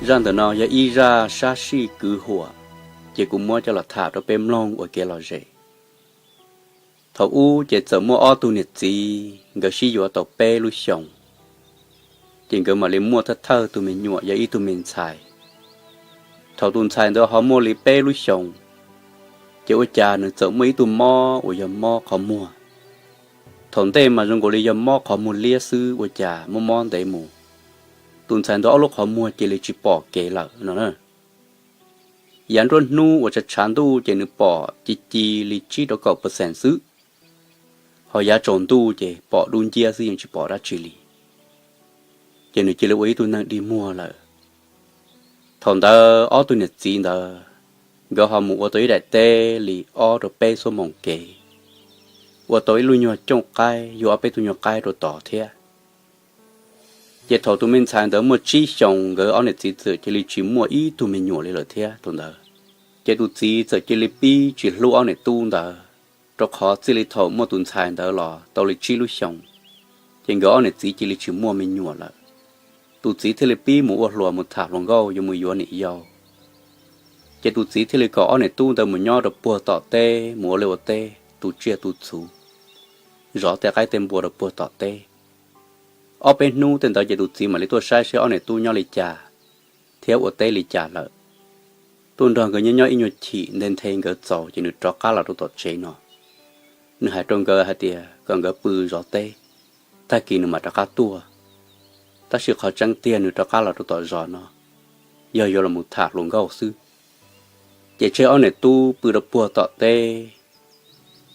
Zaj ntawm no yog ib zaj sab sij kwv huam, ces kuv muab coj los tham rau peb mloog ua kev lom zem. Thaum ub ces txawm muaj ob tug niam txiv nkawd sib yuav tau peb lub xyoos, ces nkawd mam li muaj thawj thawj tus me nyuam yog ib tug me ntxhais. Thaum tus ntxhais ntawd ho muaj li peb lub xyoos, ces ua cas nws txawm muaj ib tug mob uas yog mob qhov muag. Thaum ntej mas zoo nkaus li yog mob qhov muag liab xwb, ua cas mob mob ntev mus, tus ntxhais ntawd ob lub qhov muag cia li tsis pom kev lawm no. Yav nruab hnub uas tshav tshav ntuj ces nws pom ci ci li tsib rau kaum percent xwb, ho yav tsaus ntuj ces pom dub nciab xwb, yeej tsis pom dab tsi li. Ces nws cia li ua ib tug neeg dig muag lawm. Thaum ntawd ob tug niam txiv ntawd, nkawd ho mus ua tau ib daim teb li ob rau peb xuab moos kev, ua tau ib lub nyuag cooj qaib, yug ob peb tug nyuag qaib rau tod thiab. Ces thaum tus me ntxhais ntawd muaj tsib xyoos, nkawd ob niam txiv txawm cia li tsis muaj ib tug me nyuam li lawm thiab thaum ntawd. Ces tus txiv txawm cia li pib tsis hlub ob niam tub ntawd, rau qhov txij li thaum muaj tus ntxhais ntawd los tau li tsib lub xyoos, ces nkawd ob niam txiv cia li tsis muaj me nyuam lawm. Tus txiv thiaj li pib mus ua hluas mus tham hluas nkauj yuav mus yuav niam yau. Ces tus txiv thiaj li kom ob niam tub ntawd mus nyob rau puag tom teb mus ua liaj ua teb tu tsiaj tu txhuv, zov tej qaib tej npua rau puag tom teb. Ob peb hnub tej ntawd ces tus txiv mam li tuaj saib seb ob niam tub nyob li cas, thiab ua teb li cas lawm. Tuaj nrog nkawd nyob nyob ib nyuag chim nte nthe nkawd txaus ces nws rov qab los rau tom tsev no. Nws hais rau nkawd hais tias kom nkawd pw zov teb, tag kis nws mam rov qab tuaj. Tab sis qhov tseeb tiag nws rov qab los rau tom zos no, yog yuav los mus tham hluas nkauj xwb. Ces tseg ob niam tub pw rau puag tom teb.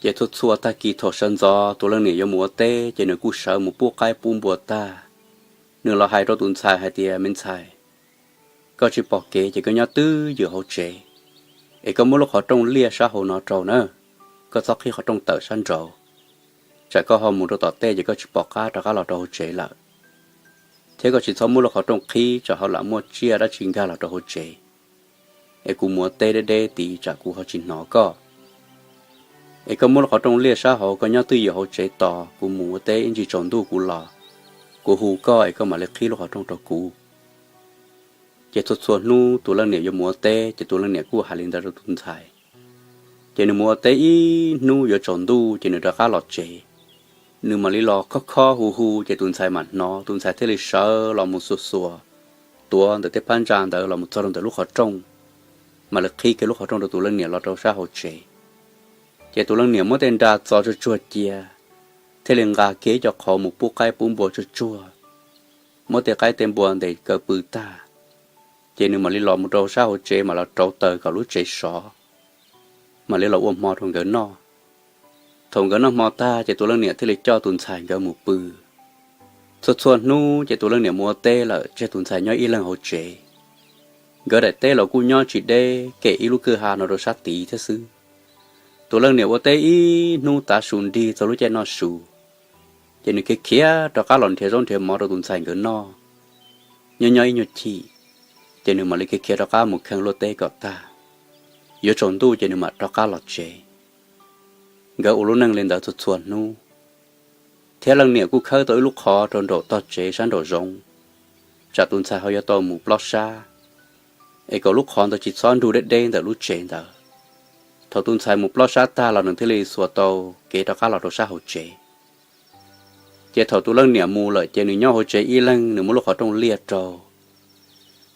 Ces txhua txhua tag kis thaum sawv ntxov tus leej niam yuav mus ua teb ces nws kuj sawv mus pub qaib pub npua tag, nws los hais rau tus ntxhais hais tias, Me ntxhais, koj tsis pom kev ces koj nyob twj ywm hauv tsev, es koj muab lub qhov rooj liaj sab hauv no rau na, koj txhob qhib qhov rooj tawm sab nraud, tsam koj ho mus rau tom teb ces koj tsis pom qab rov qab los rau hauv tsev lawm. Thiab koj tsis txhob muab lub qhov rooj qhib tsam ho lam muaj tsiaj dab tsi nkag los rau hauv tsev, es kuv mus ua teb deb deb tid tsam kuv ho tsis hnov koj. Es koj muab lub qhov rooj liaj sab hauv, koj nyob twj ywm hauv tsev tos kuv mus ua teb ib ntsis tsaus ntuj kuv los, kuv hu koj es koj mam li qhib lub qhov rooj rau kuv. Ces txhua txhua hnub tus leej niam yuav mus ua teb ces tus leej niam kuj hais li ntawd rau tus ntxhais. Ces nws mus ua teb ib hnub yuav tsaus ntuj ces nws rov qab los tsev. Nws mam li los khob khob hu hu ces tus ntxhais mam hnov, tus ntxhais thiaj li sawv los mus xuas xuas, tuav ntawm tej phab ntsa ntawd los mus txog rau ntawm lub qhov rooj, mam li qhib kiag lub qhov rooj rau tus leej niam los rau sab hauv tsev. Ces tus leej niam muab tej nra txo tsuag tsuag cia, thiaj li nqa kiag ib co qhauv mus pub qaib pub npua tsuag tsuag, muab tej qaib tej npua ntes kaw pw tag, ces nws mam li los mus rau sab hauv tsev mam los rauv taws kom lub tsev sov, mam li los ua hmo rau nkawd noj. Thaum nkawd noj hmo tag ces tus leej niam thiaj li coj tus ntxhais nkawd mus pw. Txhua txhua hnub ces tus leej niam mus ua teb lawm tseg tus ntxhais nyob ib leeg hauv tsev. Nkawd daim teb los kuj nyob tsis deb, kem ib lub kwj ha no rau sab tid thiab xwb. Tus leej niam ua teb ib hnub tav su nrig txog lub caij noj su, ces nws khiav khiav rov qab los nrhiav zaub nrhiav mov rau tus ntxhais nkawd noj. Nyob nyob ib nyuag chim, ces nws mam li khiav khiav rov qab mus kheej luaj teb kom tag. Yuav tsaus ntuj ces nws mam rov qab los tsev. Nkawd ua lub neej li ntawd txhua txhua hnub, thiab leej niam kuj khawb tau ib lub qhov rau nraum tog tsev sab nraum zoov, tsam tus ntxhais ho yuav tau mus plob sab, es kom lub qhov ntawd tsis txhob nrug deb deb ntawm lub tsev ntawd. Thaum tus ntxhais mus plob sab tag los nws thiaj li xuas tau kev rov qab los rau sab hauv tsev. Ces thaum tus leej niam mus lawm ces nws nyob hauv tsev ib leeg, nws muab lub qhov rooj liaj rau.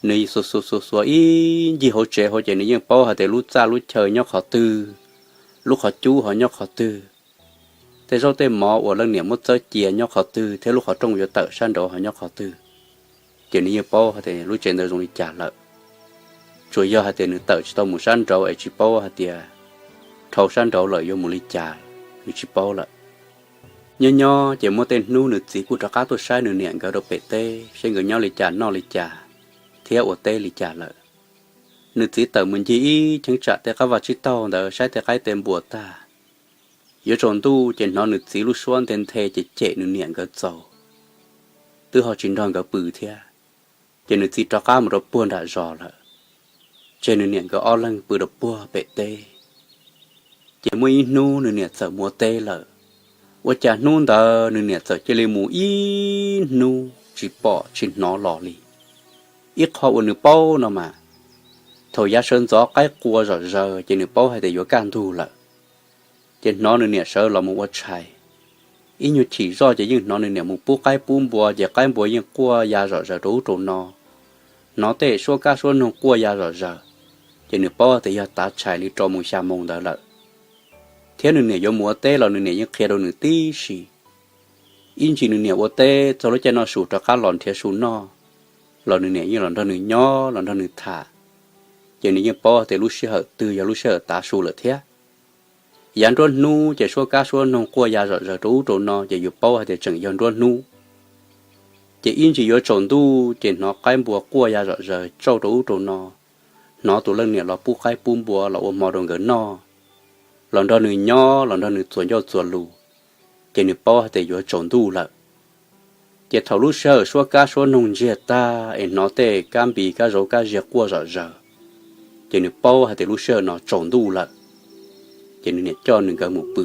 Nws xuas xuas xuas xuas ib ncig hauv tsev hauv ces nws yeej paub hais tias lub txaj lub chaw nyob qhov twg, lub qhov cub ho nyob qhov twg, tej zaub tej mov uas leej niam muab txawb cia nyob qhov twg thiab lub qhov rooj yuav tawm sab nraud ho nyob qhov twg. Ces nws yeej paub hais tias lub tsev ntawd zoo li cas lawm. Tsuas yog hais tias nws tawm tsis tau mus sab nraud es tsis paub hais tias dhau sab nraud lawm yuav mus li cas, nws tsis paub lawm. Nyob nyob ces muaj tej hnub nws txiv kuj rov qab tuaj saib nws niam nkawd rau pem teb seb nkawd nyob li cas noj li cas thiab ua teb li cas lawm. Nws txiv tawm mus ncig ib cheeb tsam tej qab vaj tsib taug ntawd saib tej qaib tej npua tag, yuav tsaus ntuj ces hnov nws txiv lub suab nthe nthe cem cem nws niam nkawd txaus, twb ho tsis nrog nkawd pw thiab. Ces nws txiv rov qab mus rau puag nram zos lawm, tseg nws niam nkawd ob leeg pw rau puag pem teb. Ces muaj ib hnub nws niam txawm mus ua teb lawm, ua cas hnub ntawd nws niam txawm cia li mus ib hnub tsis pom tsis hnov los li. Ib qho uas nws paub no mas, thaum yav sawv ntxov qaib qua zom zaws ces nws paub hais tias yuav kaj ntug lawm. Ces hnov nws niam sawv los mus ua tshais, ib nyuag chim zoj ces yeej hnov nws niam mus pub qaib pub npua ces qaib npua yeej quaj ya zom zaws rau ub rau no. Hnov tej suab kab suab noog quaj ya zom zaws, ces nws paub tias yog tav tshais li rau mus xya moos ntawd lawm. Thiab nws niam yuav mus ua teb los nws niam yeej qhia rau nws tib si. Ib ntsis nws niam ua teb txog lub caij noj su rov qab los nrhiav su noj, los nws niam yeej los nrog nws nyob los nrog nws tham, ces nws yeej paub tias lub sij hawm twg yog lub sij hawm tav su lawm thiab. Yav nruab hnub ces suab kab suab noog quaj ya zom zaws rau ub rau no ces yus paub hais tias tseem yog nruab hnub. Ces ib ntsis yuav tsaus ntuj ces hnov qaib npua quaj ya zom zaws tsauj rau ub rau no, hnov tus leej niam los pub qaib pub npua los ua hmo rau nkawd noj, los nrog nws nyob los nrog nws txuas ncauj txuas lus, ces nws paub hais tias yuav tsaus ntuj lawm. Ces thaum lub sij hawm suab kab suab noog ntsiag tag es hnov tej kab npis kab zauv kab ziag quaj zom zaws, ces nws paub hais tias lub sij hawm no tsaus ntuj lawm, ces nws niam coj nws nkawd mus pw.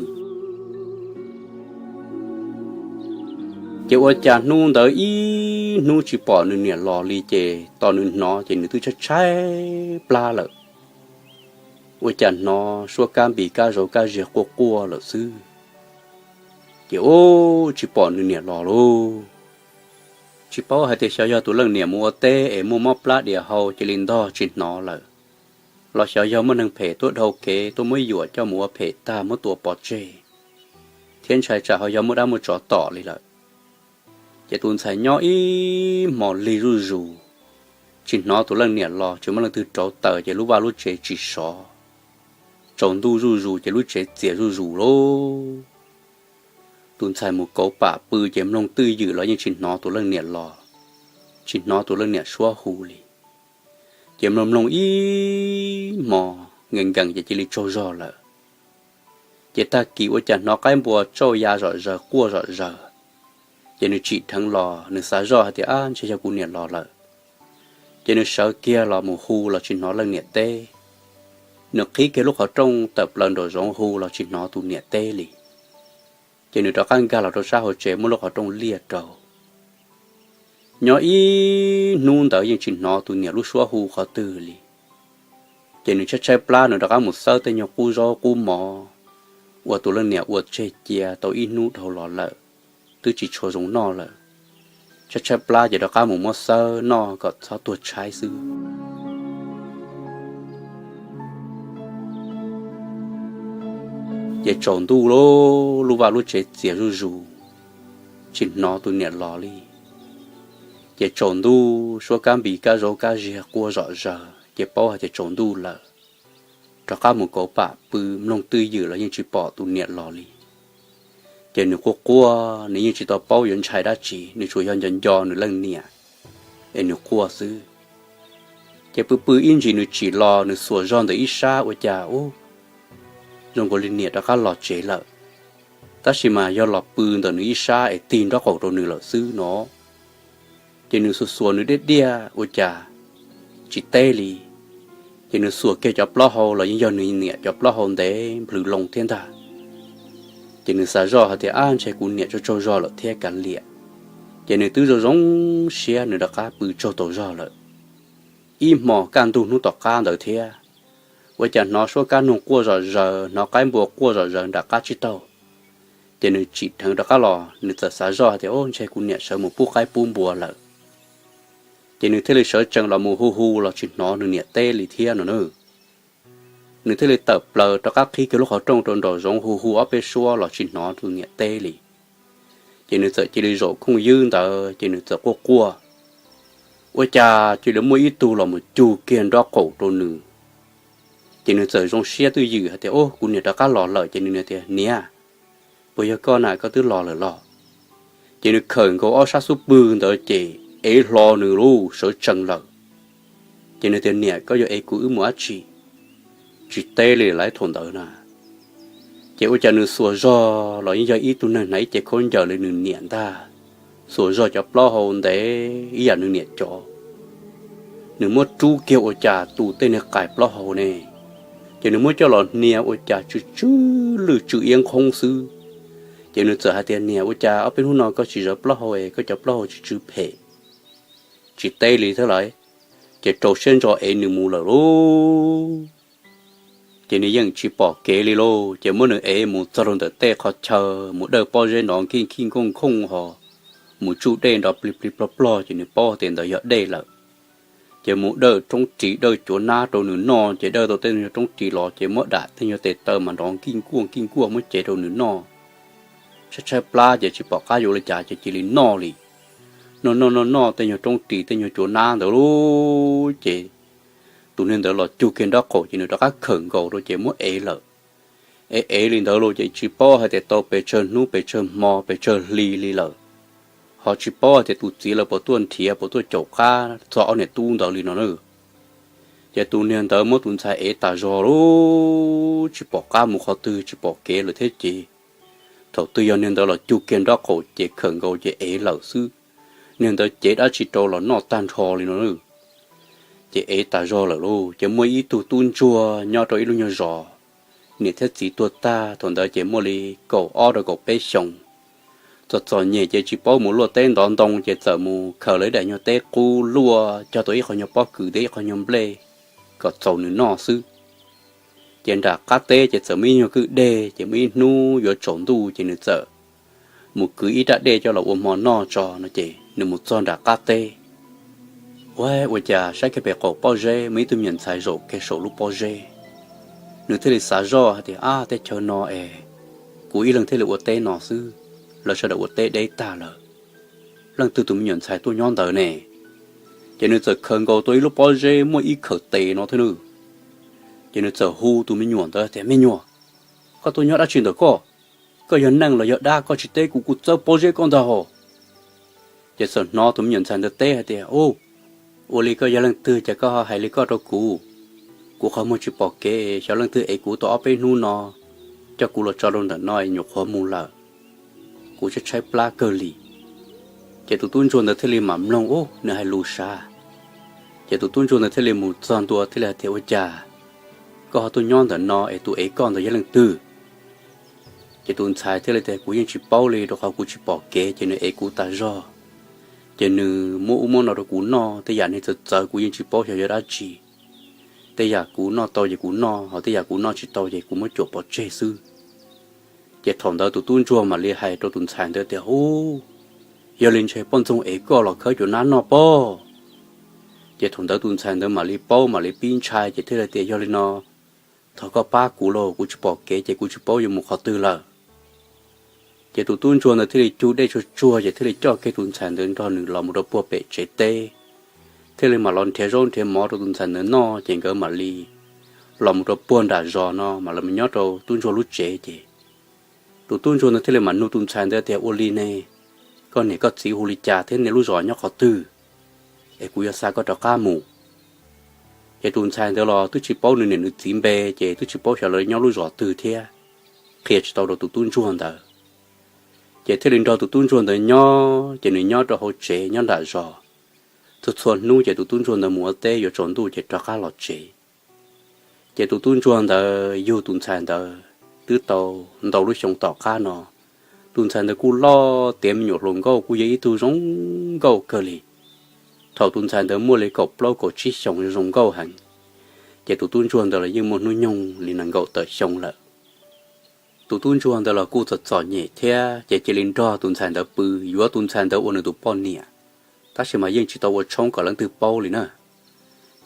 Ces ua cas hnub ntawd ib hnub tsis pom nws niam los li ces tos nws hnov ces nws twb tshaib tshaib plab lawm. Ua cas hnov suab kab npis kab zauv kab ziag quaj quaj lawm xwb, ces ub tsis pom nws niam los lauj. Tsis paub hais tias xyov yog tus leej niam mus ua teb es muaj mob plab dias hau cia li ntog tsis hnov lawm, los xyov yog muaj neeg phem tuaj dhau kev tuaj muab yuam coj mus ua phem tag muab tua pov tseg, thiab ntshai tsam ho yog muaj dab muaj tsov tom li lawm. Ces tus ntxhais nyob ib hmos lig zuj zus, tsis hnov tus leej niam los, tsis muaj leej twg rauv taws ces lub vaj lub tsev tsis sov. Tsaus ntuj zuj zus ces lub tsev txias zuj zus lauj. Tus ntxhais mus kauv pam pw ces mloog twj ywm los yeej tsis hnov tus leej niam los, tsis hnov tus leej niam suab hu li. Ces mloog mloog ib hmos nkees nkees ces cia li tsaug zog lawm. Ces tag kis ua cas hnov qaib npua tsauj ya zom zaws quaj zom zaws. Ces nws tsim dheev los, nws xav zoj hais tias, ab, ntshe yog kuv niam los lawm. Ces nws sawv kiag los mus hu los tsis hnov leej niam teb. Nws qhib kiag lub qhov rooj tawm plaws nraum zoov hu los tsis hnov tus niam teb li. Ces nws rov qab nkag los rau sab hauv tsev muab lub qhov rooj liaj rau. Nyob ib hnub ntawd yeej tsis hnov tus niam lub suab hu qhov twg li. Ces nws tshaib tshaib plab, nws rov qab mus xawb tej nyuag qub zaub qub mov uas tus leej niam ua tseg cia tau ib hnub dhau los lawm, twb tsis tshua zoo noj lawm. Tshaib tshaib plab ces rov qab mus muab xawb noj kom txhob tuag tshaib xwb. Ces tsaus ntuj lauj, lub vaj lub tsev txias zuj zus, tsis hnov tus niam los li. Ces tsaus ntuj suab kab npis kab zauv kab ziag quaj zom zaws ces paub hais tias tsaus ntuj lawm. Rov qab mus kauv pam pw, mloog twj ywm los yeej tsis pom tus niam los li. Ces nws quaj quaj, nws yeej tsis tau paub yuav ntshai dab tsi, nws tsuas yog nco nco nws leej niam es nws quaj xwb. Ces pw pw ib ntsis nws tsim los, nws xuas zog ntawm ib sab ua cas ub, zoo nkaus li niam rov qab los tsev lawm, tab sis mas yog los pw ntawm nws ib sab es tig nraub qaum rau nws lawm xwb no. Ces nws xuas xuas nws diaj diaj ua cas tsis teb li. Ces nws xuas kiag cov plaub hau los yeej yog nws niam cov plaub hau ntev nplhws loo thiab ntag. Ces nws xav zoj hais tias, ab, ntshe kuv niam tsaug tsaug zog lawm thiab kav liam. Ces nws twb zoo zoo siab, nws rov qab pw tsaug tau zog lawm. Ib hmos kaj ntug hnub tom qab ntawd thiab, ua cas hnov suab kab noog quaj zom zaws, hnov qaib npua quaj zom zaws nram qab tsib taug. Ces nws tsim dheev rov qab los, nws txawm xav zoj hais tias, ub, ntshe kuv niam sawv mus pub qaib pub npua lawm. Ces nws thiaj li sawv tsees los mus hu hu los tsis hnov nws niam teb li thiab no na. Nws thiaj li tawm plaws rov qab qhib kiag lub qhov rooj rau nraum zoov hu hu ob peb suab los tsis hnov tus niam teb li. Ces nws txawm cia li zaum khooj ywb ntawd, ces nws txawm quaj quaj. Ua cas cia li muaj ib tug los mus cug kiag nraub qaum rau nws. Ces nws txawm zoo siab twj ywm hais tias, ub, kuv niam rov qab los lawm. Ces nws tias, niam, puas yog koj na, koj twb los lawm los? Ces nws khawm nkaus ob sab xub pwg ntawd ces ev hlo nws lub sawv tsees lawm. Ces nws tias, niam, koj yuav ev kuv wb mus dab tsi? Tsis teb li lawm thaum ntawd na. Ces ua cas nws xuas zog los yeej yog ib tug neeg hnav ib ce khaub ncaws li nws niam ntag, xuas zog cov plaub hau ntev ib yam nws niam cov. Nws muab rub kiag ua cas tu tej niag qais plaub hau ne, ces nws muab coj los hnia ua cas tsw tsw lwj tsw iab nkhoob xwb. Ces nws txawm hais tias, niam, ua cas ob peb hnub no koj tsis zawv plaub hau es koj cov plaub hau tsw tsw phem? Tsis teb li thiab lawm. ces rau siab ntso ev nws mus lawm lauj. Ces nws yeej tsis pom kev li lauj, ces muab nws ev mus txog rau ntawm tej qhov chaw mus dawj pob zeb nrov nkij nkij nkooj nkooj ho mus tsuj dej nrov plig plig plog plog, ces nws paub tias ntawd yog dej lawm. Ces mus dawj roob ris dawj cuav nab rau nws noj, ces dawj tau tej nyuag roob ris los ces muab dam tej nyuag tes taw mas nrov nkij nkuaj nkij nkuaj muab cev rau nws noj. Tshaib tshaib plab ces tsis pom qab yuav ua li cas ces cia li noj li. Noj noj noj noj tej nyuag roob ris tej nyuag cuav nab ntawd lauj, ces tus niag ntawd los cug kiag nraub qaum ces nws rov qab khawm nkaus rau ces muab ev lawm. Ev ev li ntawd lauj, ces tsis paub hais tias tau pes tsawg hnub pes tsawg hmo pes tsawg hli li lawm, ho tsis paub hais tias tus txiv lawv puas tuaj nrhiav puas tuaj caum qab txog ob niam tub ntawd li no na. Ces tus niag ntawd muab tus ntxhais ev tas zog lauj, tsis pom qab mus qhov twg tsis pom kev lawm thiab ces thaum twg yog niag ntawd los cug kiag nraub qaum ces khawm nkaus ces ev lawm xwb. Niag ntawd cev dab tsi rau los noj tag nrho li no na. Ces ev tas zog lawm lauj, ces muaj ib tug tub ntsuag nyob rau ib lub nyuag zos, niam thiab txiv tuag tag thaum ntawd ces muaj li kaum ob rau kaum peb xyoos. Txom txom nyem ces tsis paub mus luaj teb ntov ntoo ces txawm mus khaws lawv ib daim nyuag teb qub luaj cog tau ib qho nyuag pob kws thiab ib qho nyuag nplej kom txaus nws noj xwb. Ces nram qab teb ces txawm muaj ib nyuag kwj deg, ces muaj ib hnub yuav tsaus ntuj ces nws txawm mus kwv ib rab dej coj los ua hmo noj tso no ces nws mus txog nram qab teb. Ua, ua cas saib kiag pem qaum pob zeb muaj ib tug me nyuam ntxhais zaum kiag saum lub pob zeb. Nws thiaj li xav zoj hais tias, Ab, teb chaws no es kuv ib leeg thiaj li ua teb no xwb, lawv sawv daws ua teb deb tag lawm, leej twg tus me nyuam ntxhais tuaj nyob ntawd ne? Ces nws txawm khaws nkaus tau ib lub pob zeb muaj ib khawm tes no thiab nws. Ces nws txawm hu tus me nyuam ntawd tias, Me nyuam, koj tuaj nyob dab tsi ntawm koj? Koj yog neeg los yog dab, koj tsis teb kuv, kuv txawb pob zeb koj ntag hos. Ces txawm hnov tus me nyuam ntxhais ntawd teb hais tias, Ub, ua li koj yog leej twg ces koj ho hais li koj rau kuv? Kuv qhov muag tsis pom kev, xyov leej twg ev kuv tau ob peb hnub no, coj kuv los tso rau ntawm no es nyuam qhuav mus lawm. Kuv tshaib tshaib plab kawg li. Ces tus tub ntsuag ntawd thiaj li mam mloog ub nws hais lus sav. Ces tus tub ntsuag ntawd thiaj li mus txog ntua thiaj li hais tias, Ua cas koj ho tuaj nyob ntawm no es tus ev koj ntawd yog leej twg? Ces tus ntxhais thiaj li tias, Kuv yeej tsis paub li, rau qhov kuv tsis pom kev ces nws ev kuv tas zog. Ces nws muab ub muab no rau kuv noj, tej yam nws txawv txawv kuv yeej tsis paub xyov yog dab tsi. Tej yam kuv noj tau ces kuv noj, ho tej yam kuv noj tsis tau ces kuv muab cuam pov tseg xwb. Ces thaum ntawd tus tub ntsuag mam li hais rau tus ntxhais ntawd tias, Ub, yog li ntshe poj ntxoog ev koj los khawb cuam nab noj pob. Ces thaum ntawd tus ntxhais ntawd mam li paub mam li pib ntshai ces thiaj li tias, Yog li no, thov koj pab kuv lauj, kuv tsis pom kev ces kuv tsis paub yuav mus qhov twg lawm. Ces tus tub ntsuag ntawd thiaj li cug dej tsuag tsuag ces thiaj li coj kiag tus ntxhais ntawd nrog nws los mus rau puag pem tsev teb, thiaj li mam los nrhiav zaub nrhiav mov rau tus ntxhais ntawd noj ces nkawd mam li los mus rau puag nram zos no mam li mus nyob rau tub ntsuag lub tsev ces tus tub ntsuag ntawd thiaj li mam nug tus ntxhais ntawd tias, Ua li ne, koj niam koj txiv hu li cas thiab nej lub zos nyob qhov twg es kuv yuav xa koj rov qab mus? Ces tus ntxhais ntawd los twb tsis paub nws niam nws txiv npe ces twb tsis paub xyov lawv nyob lub zos twg thiab, qhia tsis tau rau tus tub ntsuag ntawd. Ces thiaj li nrog tus tub ntsuag ntawd nyob ces nws nyob rau hauv tsev nyob nram zos. Txhua txhua hnub ces tus tub ntsuag ntawd mus ua teb yuav tsaus ntuj ces rov qab los tsev. Ces tus tub ntsuag ntawd yug tus ntxhais ntawd twb tau ntau lub xyoo tom qab no. Tus ntxhais ntawd kuj loj tiav me nyuam hluas nkauj kuj yog ib tug zoo nkauj kawg li. Thaum tus ntxhais ntawd muaj li kaum plaub kaum tsib xyoos zoo nkauj heev, ces tus tub ntsuag ntawd los yeej muaj hnub nyoog li nees nkaum tawm xyoo lawm. Tus tub ntsuag ntawd los kuj txom txom nyem thiab ces cia li nrog tus ntxhais ntawd pw, yuav tus ntxhais ntawd ua nws tus poj niam, tab sis mas yeej tsis tau ua tshoob kom leej twg paub li na.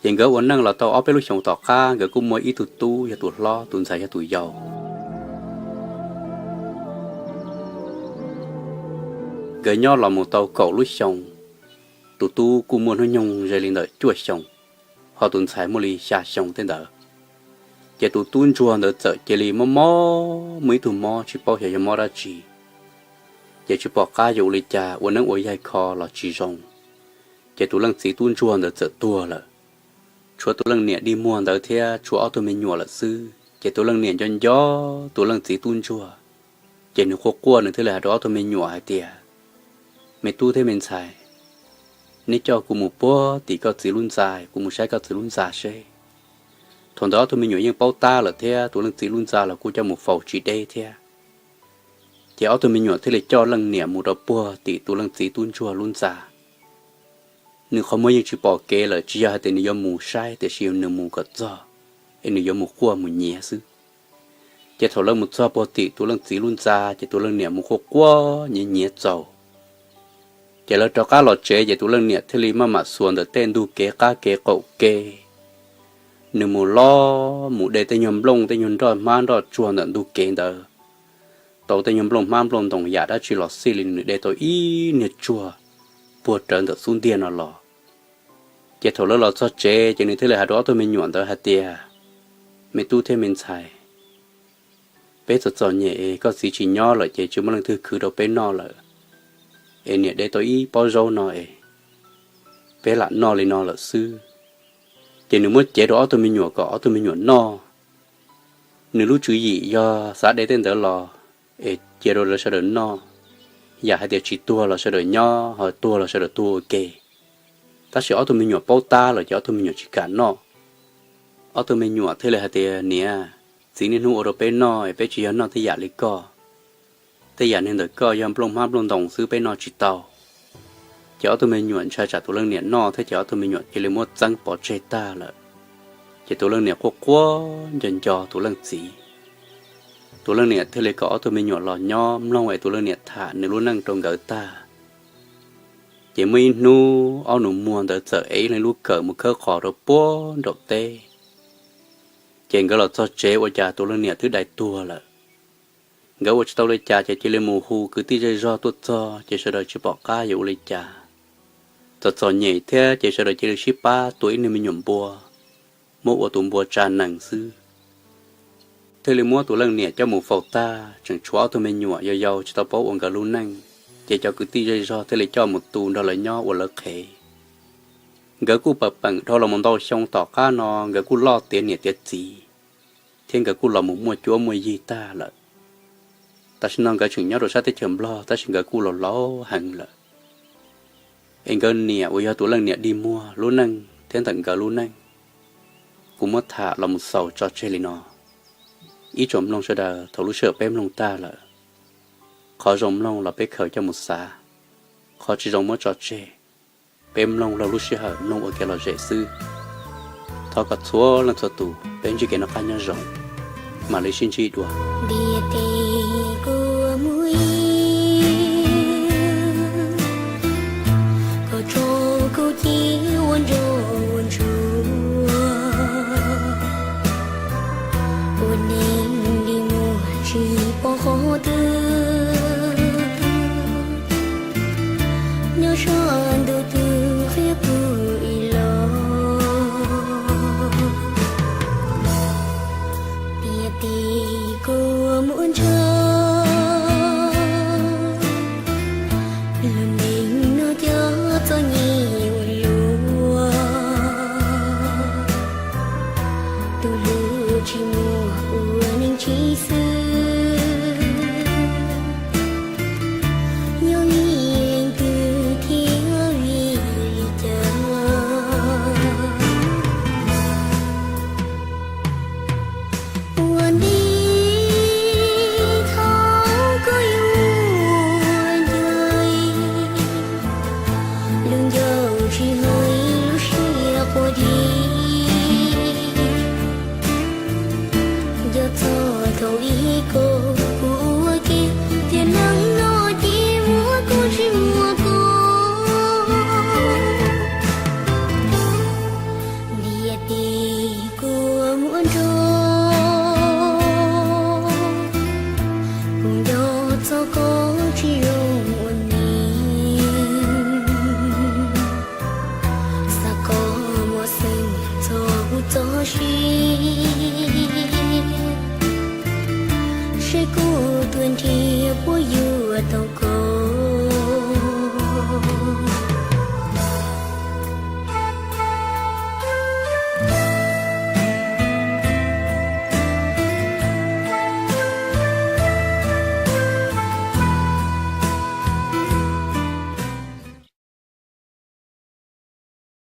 Ces nkawd ua neej los tau ob peb lub xyoos tom qab nkawd kuj muaj ib tug tub yog tus hlob, tus ntxhais yog tus yau. Nkawd nyob los mus tau kaum lub xyoo, tus tub kuj muaj hnub nyoog ze li ntawm cuaj xyoos, ho tus ntxhais muaj li xya xyoo tej ntawd. Ces tus tub ntsuag ntawd txawm cia li mob mob, muaj ib tug mob tsis paub xyov yog mob dab tsi, ces tsis pom qab yuav ua li cas, ua neeb ua yaig kho los tsis zoo. Ces tus leej txiv tub ntsuag ntawd txawm tuag lawm, tshuav tus leej niam dig muag ntawd thiab tshuav ob tug me nyuam lawm xwb. Ces tus leej niam nco nco tus leej txiv tub ntsuag, ces nws quaj quaj nws thiaj li hais rau ob tug me nyuam hais tias, Me tub thiab me ntxhais, neb coj kuv mus puag tim koj txiv lub ntxa, kuv mus saib koj txiv lub ntxa seb. Thaum ntawd ob tug me nyuam yeej paub tab lawm thiab tus leej txiv lub ntxa los kuj coj mus faus tsis deb thiab. Ces ob tug me nyuam thiaj li coj leej niam mus rau puag tim tus leej txiv tub ntsuag lub ntxa. nws qhov muag yeej tsis pom kev lawm, tsis yog hais tias nws yuav mus saib, tiam sis nws mus kom txog es nws yuav mus quaj mus nyiav xwb. Ces thaum lawv mus txog puag tim tus leej txiv lub ntxa, ces tus leej niam mus quaj quaj nyiav nyiav txaus. Ces lawv rov qab los tsev, ces tus leej niam thiaj li maj mam xuas ntawm tej ntug kev qab kev qaum kev, nws mus los mus de tej nyuag nplooj tej nyuag nroj hmab nroj tsuag ntawm ntug kev ntawd, tau tej nyuag nplooj hmab nplooj ntoos yam dab tsi los xij li, nws de tau ib niag tsuag puag rawv ntawm xub ntiag no los. Ces thaum lawv los txog tsev, ces nws thiaj li hais rau ob tug me nyuam ntawd hais tias, Me tub thiab me ntxhais, peb txom txom nyem es koj txiv tsis nyob lawm ces tsis muaj leej twg khwv rau peb noj lawm, es niam de tau ib pob zaub no es peb lam noj li no lawm xwb. Ces nws muab cev rau ob tug me nyuam kom ob tug me nyuam noj. Nws lub tswv yim yog xav de tej ntawd los es cia rau lawv sawv daws noj, yam hais tias tsis tuag los sawv daws nyob, ho tuag los sawv daws tuag ua ke. Tab sis ob tug me nyuam paub tab lawm ces ob tug me nyuam tsis kam noj. Ob tug me nyuam thiaj li hais tias, Niam, txiv niaj hnub ua rau peb noj es peb tsis yog noj tej yam li koj. Tej yam niag ntawm koj yog nplooj hmab nplooj ntoos xwb, peb noj tsis tau. Ces ob tug me nyuam ntshai tsam tus leej niam noj thiab ces ob tug me nyuam cia li muab txeeb pov tseg tag lawm. Ces tus leej niam quaj quaj nco nco tus leej txiv. Tus leej niam thiaj li kom ob tug me nyuam los nyob mloog es tus leej niam tham nws lub neej rau nkawd tag. Ces muaj ib hnub ob nus muag ntawd txawm ev ib leeg lub kawm mus khawb qos rau puag nraum teb. Ces nkawd los txog tsev ua cas tus leej niam twb dai tuag lawm. Nkawd ua tsis tau li cas ces cia li mus hu kwv tij zej zog tuaj txog ces sawv daws tsis pom qab yuav ua li cas. Txom txom nyem thiab ces sawv daws cia li sib pab tua ib niag me nyuam npua, muab ua tus npua tsa nees xwb. Thiaj li muab tus leej niam coj mus faus tag, tseem tshuav ob tug me nyuam yau yau tsis tau paub ua nkawd lub neej, ces cov kwv tij zej zog thiaj li coj mus tu nrog lawv nyob ua lawv qhev. Nkawd kuj pam peem dhau los mus ntau xyoo tom qab no nkawd kuj loj tiav niam tiav txiv, thiab nkawd kuj los mus muaj cuab muaj yig tag lawm. Tam sim no nkawd tseem nyob rau sab teb chaws Nplog tab sis nkawd kuj laus laus heev lawm. Es nkawd niam uas yog tus leej niam dig muag lub neej thiab ntawm nkawd lub neej, kuv muab tham los mus xaus tso tseg li no. Ib tsoom mloog sawv daws, thaum lub sij hawm peb mloog tag lawm, qhov zoo mloog los peb khaws coj mus xav, qhov tsis zoo muab tso tseg, peb mloog laug lub sij hawm mloog ua kev lom zem xwb. Thov kom txhua leej txhua tus peb ntsib kev noj qab nyob zoo, mam li sib ntsib dua. Ntiaj teb kuv mus ib, koj tso kuv cia ua ntsuag ua ntsuag, ua neej li muag tsis pom qhov twg. Nyob sab